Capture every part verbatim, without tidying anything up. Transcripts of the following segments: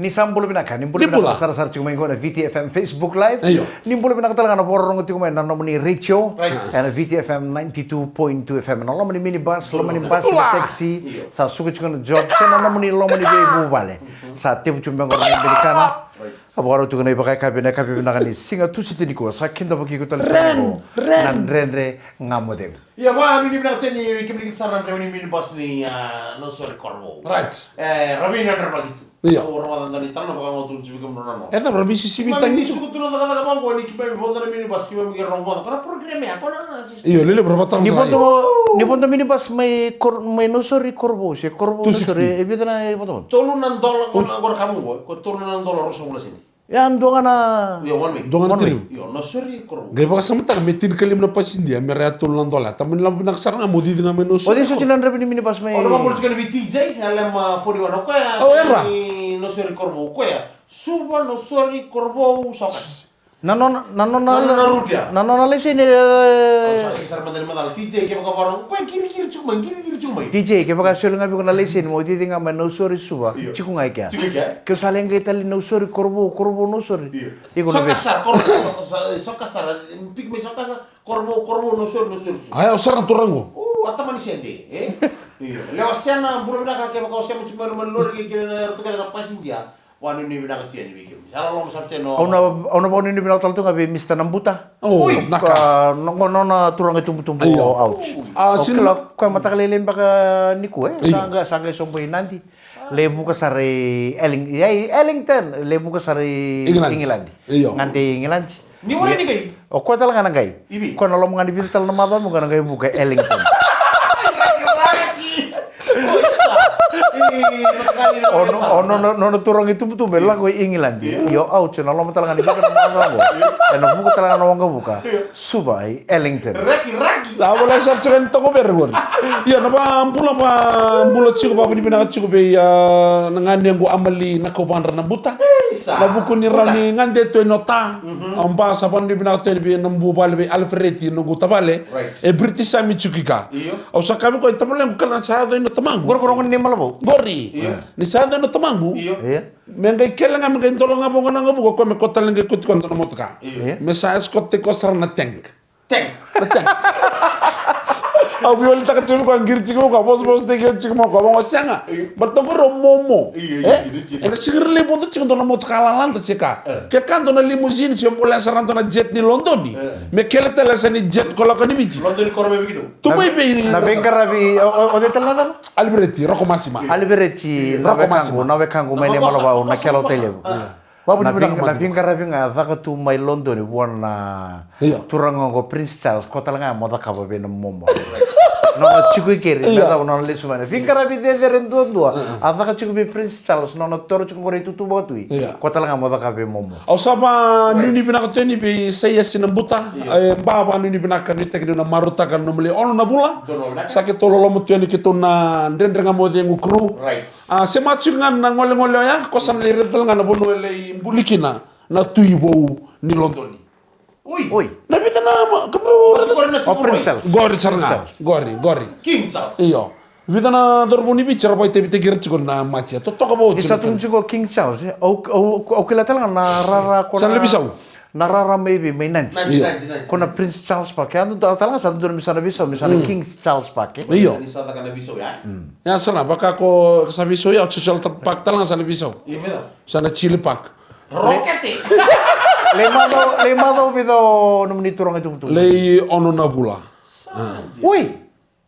Ni sa bula vinaka, ni bula vinaka sarasara tiko mai qo na V T F M Facebook Live. Ni bula vinaka tale ga na vakarorogo tiko mai na nomuni retio. Ena V T F M ninety-two point two F M, na loma ni minibus, loma ni basi, na taxi. Sa suka tiko na job, se na nomuni loma ni veivuvale. Sa tevu tiko mai qo na belikana. A vakarau tiko na ivakayakavi, na yakavi vinaka ni siga Tusiti nikua, sa kidavaki iko tale tiko na Dredre Ga Mo Cegu. Ia, vakanuinui vinaka teni vei kemuni kece sara na draiva ni minibus ni, a, Nausori Korovou. Right. E, Ravina Dravakitu. Ia. Au rogoca dua na italanoa vaka ga au tukuna tiko vei kemudrou na nona. E cava, ra veisisivi tagi tiko. Suka tu na cakacaka vaqo ni keimami vodo na minibus, keimami qai rogoca. Ko na program ya, ko na sisi. Io, lele, ra vataka. Ni vodo, ni vodo minibus mai Kor-, mai Nausori Korovou, se Korovou Nausori, e vica na e vodo? Tolu na dola, ko na, ko na kamu qo, ko tolu na dola ruasagavulu na senti. Ya, dua ga na. Io, one way. Dua ga na tiriu. Io, Nausori Korovou. Qai vakasamataka me tinikalima na pasidia, me ra ya tolu na dola. Tamani lavo vinaka sara ga mo cici ga mai Nausori. O cei soti na draiva ni minibus mai? O na vakabula tiko na vei T J, L M forty-one. O koya. O, era. Ni Nausori Korovou, o koya. Suva, Nausori Korovou, Sokasi. Na nona, na nona, na nona rudia. Na nona laiseni, e. Au sa sega sara mada ni macala, T J, kevaka varo. Koya kirikiri tiko mai, kirikiri tiko mai. T J, kevaka soli ga vei iko na laiseni mo cici ga mai Nausori, Suva, tiko ga i kea. Tiko i kea. Ke sa lai qai tale Nausori Korovou, Korovou Nausori. Io. Iko na vei. Sokasi sara, Korovou, so-, so-, Sokasi sara, piki mai Sokasi sara, Korovou, Korovou Nausori, Nausori. Aya, o sara na turaga qo. O, a tamani sede, e? Io. Lewa Sena, bula vinaka, kevaka o sema tiko mai loma ni lori, ke, ke na ratou kece na pasidia. Vakanuinui vinaka tu yani vei kemuni. Sa loloma sara tu yani. Au na, au na vakanuinui vinaka tale tu ga vei Mister Nabuta. O, oi, naka. Ka, no, no, nona turaga itubutubu o Ouch. A, o sina kila, koya mataka lailai beka nikua, e? Io. Sa qai, sa qai sobu i Nadi. Levu ka sara i Elling-, i Ellington. Levu ka sara i England. England. Io. Gade i England. Ni wale ni qai. O koya tale ga na qai. Ivi. Koya na loma ga ni vica tale na macawa mo qai na qai vuka Ellington. Raki, raki. O isa. I, mataqali na o no, isa. O nona, nona turaga itubutubu e lako i England. Io. Io, Ouch, na loma tale ga ni vica na macawa mo. Ena vuka tale ga na waqavuka. Io. Suva i Ellington. Raki, raki. Sa volai sara tiko ni toqo vere qori. Io, na vabula, vabula tiko, vavinavinaka tiko vei, a, na ganequ Amali Nakauvadra Nabuta. Isa. Na vuku ni rawa ni gade tu e nota. Mhm. Au ba sa vakanuinui vinaka tu yani vei na buvale vei Alfred, noqu tavale. Right. E British Army tiko i ka. Io. Au sa kaya vei koya, tavalequ, kila na sa yaco i na tamaqu. Qori ko rogo ni malavou. Qori. Io. Ni sa yaco i na tamaqu. Io. Io. Me qai kele ga, me qai dola ga vaqo na waqavuka, o koya me kauta tale qai kauti koya dua na motoka. Io. Io. Me sa escort-taki koya sara na tank. Tank. Na tank. Au veiwalitaka tiko vei koya, qiri tiko vei koya, vosavosataki au tiko mai o koya, vaqo sega. Io. Baleta qori o momo. Io, io, e? Io, io, io. Ena sega ni lai vodo tiko dua na motoka lalada se ka. E. Ke ka dua na limousine, se bolea sara dua na jet ni Lodoni. E. Me kele tale sa ni jet ko lako ni Viji. Lodoni ko Roma e Viji. Tu mai vei na veiqaravi, o, o, o cei tale na yacana? Alivereti Rokomasima. Alivereti, na wekaqu, na wekaqu mai Nemalavau, na kelo tailevu. Na veiqaravi ga caka tu mai Lodoni vua na turaga qo Prince Charles, ko tale ga mo cakava vei na momo. Nona tiko i keri, me cava nona lesu mai. Na veiqaravi cecere duadua a caka tiko vei Prince Charles, nona toro tiko qori e tutu vakatui. Ko tale ga mo cakava vei momo. Au sa vakanuinui vinaka tu yani vei Saiasi Nabuta. E ba vakanuinui vinaka, nuitaki niu na marautaka na nomu lai ono na vula. Sa keitou loloma tu yani keitou na Dredre Ga Mo Cegu crew. A, sema tiko ga na golegole oya, ko sa na lai raica tale ga na vanua e lai buli kina na tui vou ni Lodoni. Oi. Oi. Na vica na ma-, ka bro, o Prince Charles. Qori sara ga. Qori, qori. King Charles. Io. Vica na cauravou ni Viji era vakaitavitaki ira tiko na maji. Totoka vou. Ni sa tukuni tiko King Charles, e? Au, au, au kila tale ga na rara ko na, sa na lai veisau. Na rara mai vei, mai Nadi. Nadi, io. Nadi, Nadi. Ko na Prince Charles Park. E a dodonu tale ga sa dodonu me sa na veisau, me sa na King Charles Park, e? Io. Ni sa caka na veisau ya. Mm. Ya sa na, vaka ko sa veisau ya, o Churchill Park tale ga sa na veisau. Io, me da. Sa na Chile Park. Rokete. Lai macawa, lai macawa vica o nomuni turaga itubutubu? Lai ono na vula. Sa. Oi.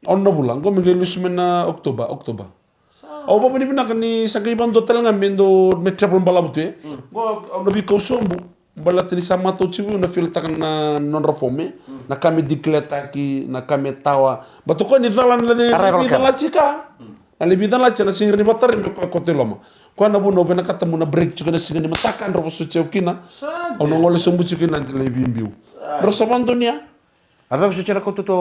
Ono na vula, qo me qai lesu mai na October, October. Sa. Au vakavinavinaka ni sa qai vakadua tale ga me dua me travel balavu tu, e. Mm. Qo au na veikau sobu, baleta ni sa matau tiko vei au na filetaka na nodra form, e. Mm. Na ka me declare-taki, na ka me tawa. Baleta o koya ni cala na lai, arrival card. Ni cala tiko. Mm. Na lai veicalati ena sega ni vakatarai me koya koto i loma. Koya na vuna au vinakata meu na break tiko ena siga ni mataka, drau vosoti au kina. Sa dina. Au na gole sobu tiko kina na lai veibiu. Sa dina. Drau sa vakadonuya. A cava soti na kauta tu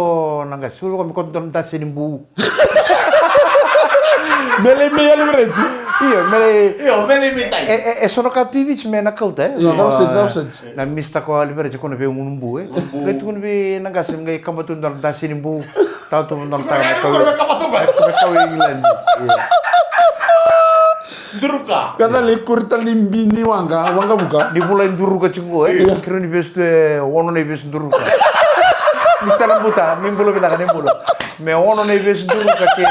na qase? Sega ni koya me kauta dua na daseni bu. Me lai mai Alivereti. Io, me lai. Io, me lai mai tai. E, e, e so na ka tu i Viti me na kauta, e? Io, cava soti, cava soti. Na mista ko Alivereti ko na veigunubu, e? Gunubu. Qai tukuni vei na qase me qai kaba tu dua na daseni bu. Tau tu dua na tau na kau. Kaba tu qai. Kau i England. Io. Duruka. Ka da lai kuri tale ni bi ni waqa, waqa vuka. Ni vula i Duruka tiko, e? Io. Kiro ni vesu tu e ono na i vesu Duruka. Mista Nabuta, ni bula vinaka, ni bula. Me ono na i vesu Duruka ke...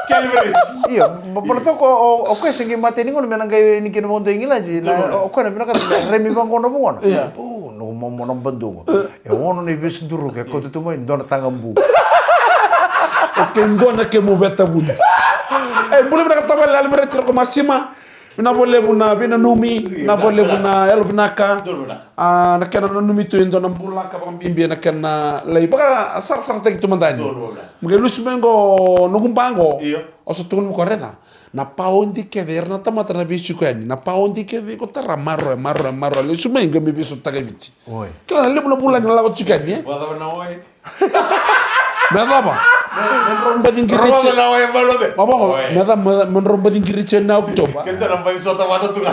Keli veresi. Io, ma, ma, toka o, o, o koya se qai mate ni gona, me na qai ni kina vodo i Igiladi, na, o, o koya na vinaka, remi vaqo na vugona. Io. O, na mo, mo na badugo. E ono na i vesu Duruka, e kauta tu mai, dua na taga bu. E ke dua na kemu veta vuni. E, bula vinaka tavale, Alimereti Roko Masima. Vinaka vakalevu na veinanumi, vinaka vakalevu na yalo vinaka. Donu vinaka. A, na kena nanumi tu e dua na bula ka vakabibi na kena lai vakasarasarataki tu mada ni. Donu vinaka. Mo qai lusi mai qo noqu ba qo. Io. O sa tukuna mo ko raica. Na paodi kece era na tamata na veisiko yani. Na paodi kece iko tara maroroya, maroroya, maroroya. Lesu mai qai me veisautaka e Viti. Oi. Kila na levu na vulagi na lako tiko yani, e? Vakacava na oi? Me cava? Me, me drau baci qirici. Rogo na oi, valo de. Mavogo, oi. Me cava, me, me drau baci qirici na October. Keda na baci sota vata tu ga.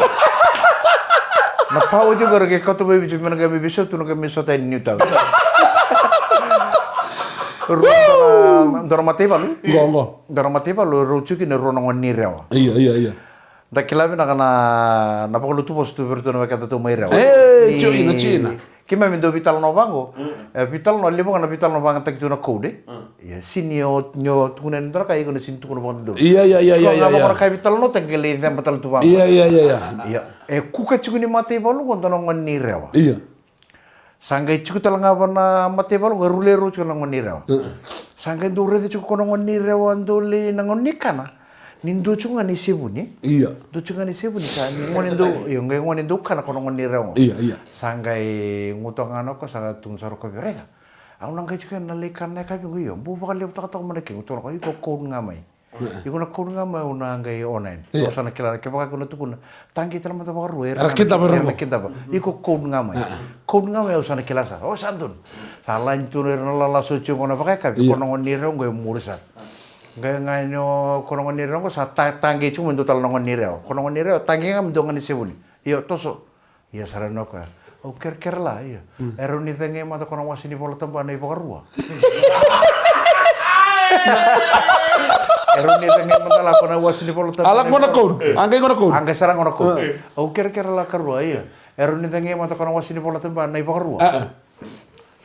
Na paodi qo era qai kauta mai Viti, me na qai me veisautu, na qai me sota yani Newtown. Rua na, dua na mataivalu. Qo, qo. Dua na mataivalu, rau tiko kina rua na gone ni Rewa. Ia, ia, ia. Da kila vinaka na, na vakalotu vosa tu vei iratou na wekada tu mai Rewa. E, tio ina, tio ina. Keimami dau veitalanoa vaqo. Mm. E, veitalanoa, levu ga na veitalanoa vakayagataki tu na code. Mm. Ia, sega ni o, ni o tukuna yani dua na ka, iko na sega ni tukuna vakadodonu. Ia, ia, ia, ia, ia. Iko ga vaka na ka e veitalanoataki qai lai ceba tale tu vaqo. Ia, ia, ia, ia. Ia, e kuka tiko ni mataivalu qo dua na gone ni Rewa. Ia. Sa qai tiko tale ga va na mataivalu qo, e rulei rau tiko na gone ni Rewa. Mm. Sa qai dau raica tiko ko na gone ni Rewa dau lai na gauna ni kana. Ni dua tiko ga na isevuni. Ia. Dua tiko ga na isevuni sa ni gone dau, io, qai gone dau kana ko na gone ni Rewa qo. Ia, ia. Sa qai guta ga na ko sa tukuna sara ko vei, raica. Au na qai tiko na lai kana na yakavi qo, io. Bau vakalevutaka toka mai na kegu, tukuna ko, iko code ga mai. Iko na code ga mai, au na qai o na yani. Ia. Au sa na kila, kevaka iko na tukuna. Taqei tale mada vakarua, era na kidava, era na kidava. Iko code ga mai. Code ga mai, au sa na kila sara. O sa donu. Sa laini tu ira na lala soti qo na vakayakavi. Ia. Ko na gone ni Rewa qo e muri sara. Qai ga ni o, ko na gone ni Rewa qo sa ta, taqei tiko me dua tale na gone ni Rewa. Ko na gone ni Rewa, taqei ga me dua ga ni sevuni. Io, toso. Ia sara na koya. Au kerekere la, ia. Mm. E rawa ni cegei mada ko na wase ni Vola Tabu na ivakarua. E rawa ni cegei mada la ko na wase ni Vola Tabu. A lako na code. A qai qo na code. A qai sara qo na code. Mm. Au kerekere la karua, ia. E rawa ni cegei mada ko na wase ni Vola Tabu na ivakarua. A, a.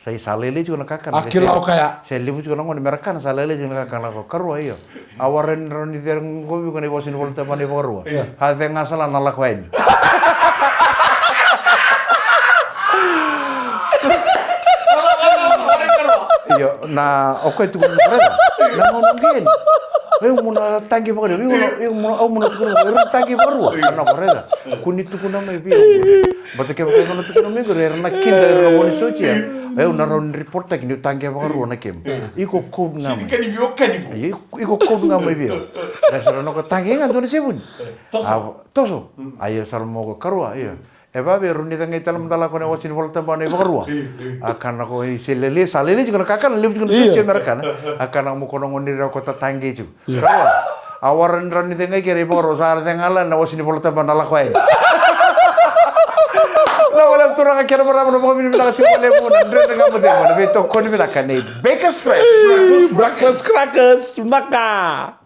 Sa i sa lailai tiko na kakana. A kila o kaya. Sa levu tiko na gone me ra kana, sa lailai tiko na kakana ko karua, io. A wara ni rawa ni cegu qo vei iko na iwase ni Vola Tabu na ivakarua. Io. A cega sala na lako yani. Io, na o koya tukuna na gauna qo yani. Au mo na taqi vakarua, au mo na, au mo na tukuna, au na taqi vakarua. Kana ko raica. Kua ni tukuna mai vei au. Baleta kevaka iko na tukuna mai qori, era na kida, era na gone soti ya. Au na rawa ni reportaki niu taqi vakarua na kemu. Iko code ga mai. Iko, iko code ga mai vei au. Da sa na ko taqi ga dua na sevuni. Toso. A, toso. A ia sa mo ko karua, ia. E vave, e rawa ni cegei tale mada la ko na wase ni Vola Tabu na ivakarua. A kana ko i se lele, sa lele tiko na kakana, levu tiko na soti me ra kana. A kana mo ko na gone ni Rewa ko tataqi tiko. Ia. Karua. A wara ni rawa ni cega i keri vakarua, sa ra cega la na wase ni Vola Tabu na lako yani. Na wale turaga kei na marama, na vakavinavinaka tiko valevu na Dredre Ga Mo Cegu, na veitokoni vinaka nei Bakers Fresh. Breakfast crackers, vinaka.